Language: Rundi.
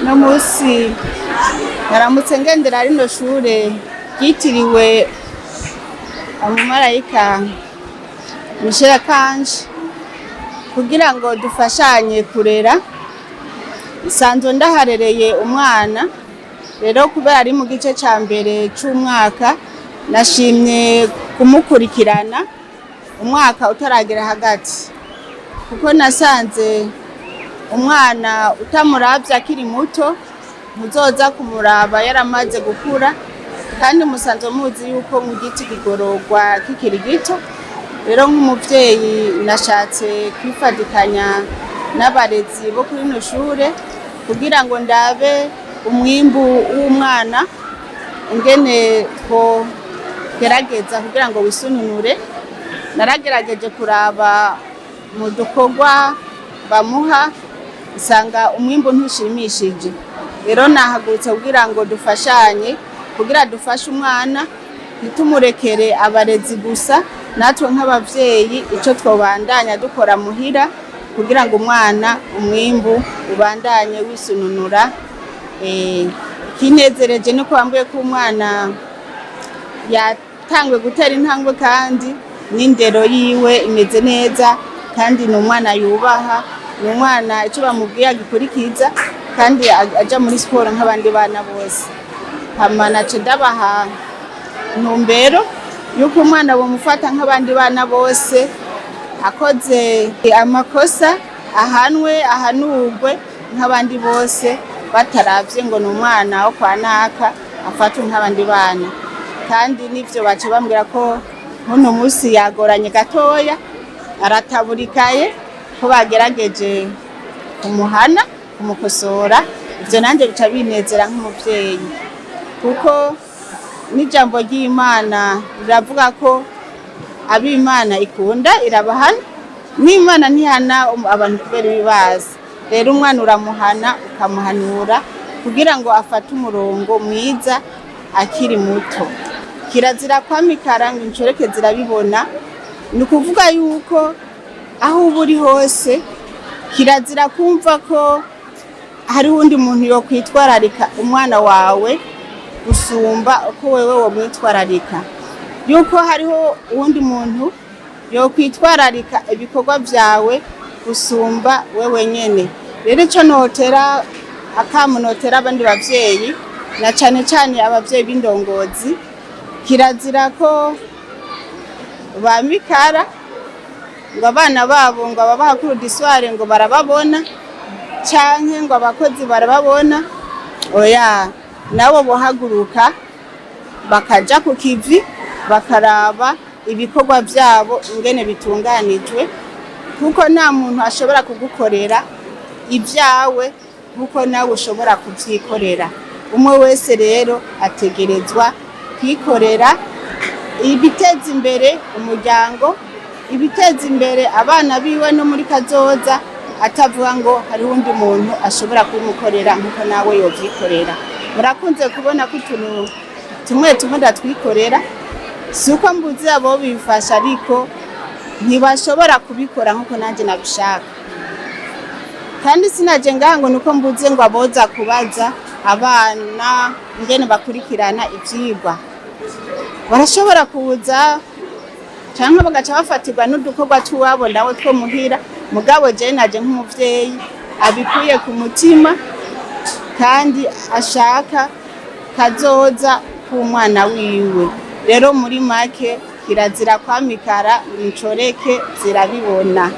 No munsi naramutse ngendera rino shure ryitiriwe umumarayika Michel Kanje kugira ngo dufashanye kurera. Nsanzwe ndaharereye umwana, rero kubera ari mu gice ca mbere c'umwaka, nashimye kumukurikirana umwaka utaragera hagati, kuko nasanze umwana utamuravye akiri muto ntuzoza kumuraba yaramaze gukura. Kandi musanzwe muzi yuko mu giti kigororwa kikiri gito. Rero nk'umuvyeyi nashatse kwifatikanya n'abarezi bo kuri rino shure kugira ngo ndabe umwimbu w'umwana ingene twogerageza kugira ngo wisununure. Naragerageje kuraba mu dukorwa bamuha, nsanga umwimbu ntushimishije. Rero nahagurutse kugira ngo dufashanye, kugira dufashe umwana, ntitumurekere abarezi gusa, natwe nk'abavyeyi ico twobandanya dukora muhira kugira ngo umwana umwimbu ubandanye wisununura. Ikinezereje nuko bambwiye ko umwana yatanguye gutera intambwe, kandi n'indero yiwe imeze neza, kandi ni umwana yubaha, ni umwana ico bamubwiye agikurikiza, kandi aja muri siporo nk'abandi bana bose. Hama nace ndabaha intumbero yuko umwana bomufata nk'abandi bana bose, akoze amakosa ahanwe, ahanurwe nk'abandi bose, bataravye ngo ni umwana wo kwa naka, afatwe nk'abandi bana. Kandi n'ivyo baca bambwira ko nkuno musi yagoranye gatoya, arataburikaye, ko bagerageje kumuhana, kumukosora. Ivyo nanje bica binezera nk'umuvyeyi, kuko n'ijambo ry'Imana riravuga ko ab'Imana ikunda irabahana, n'Imana ntihana abantu kubera ibibazi. Rero umwana uramuhana, ukamuhanura kugira ngo afate umurongo mwiza akiri muto. Kirazira kwamikara ngo inshoreke zirabibona. Ni ukuvuga yuko aho uba uri hose kirazira kumva ko hariho uwundi muntu yokwitwararika umwana wawe gusumba uko wewe womwitwararika, yuko hariho uwundi muntu yokwitwararika ibikorwa vyawe gusumba wewe nyene. Rero ico notera akamo, notera abandi bavyeyi, na cane cane abavyeyi b'indongozi, kirazira ko bamikara ngo abana babo ngo ababaha cours du soir ngo barababona, canke ngo abakozi barababona. Oya, nabo bohaguruka bakaja ku kivi, bakaraba ibikorwa vyabo ingene bitunganijwe, kuko nta muntu ashobora kugukorera ibyawe nkuko nawe ushobora kuvyikorera. Umwe wese rero ategerezwa kwikorera ibiteza imbere umuryango, ibiteza imbere abana biwe no muri kazoza, atavuga ngo hariho undi muntu ashobora kubimukorera nkuko nawe yovyikorera. Murakunze kubona ko utuntu tumwe tumwe ndatwikorera. Si uko mbuze abo bifasha, ariko ntibashobora kubikora nkuko nanjye nabishaka. Kandi sinaje ngaha ngo nuko mbuze ngo aboza kubaza abana ingene bakurikirana ivyigwa. Barashobora kuza canke bagaca bafatirwa n'udukorwa tw'iwabo nawe two muhira. Mugabo jewe naje nk'umuvyeyi abikuye ku mutima kandi ashaka kazoza k'umwana wiwe. Rero muri make, kirazira kwamikara incoreke zirabibona.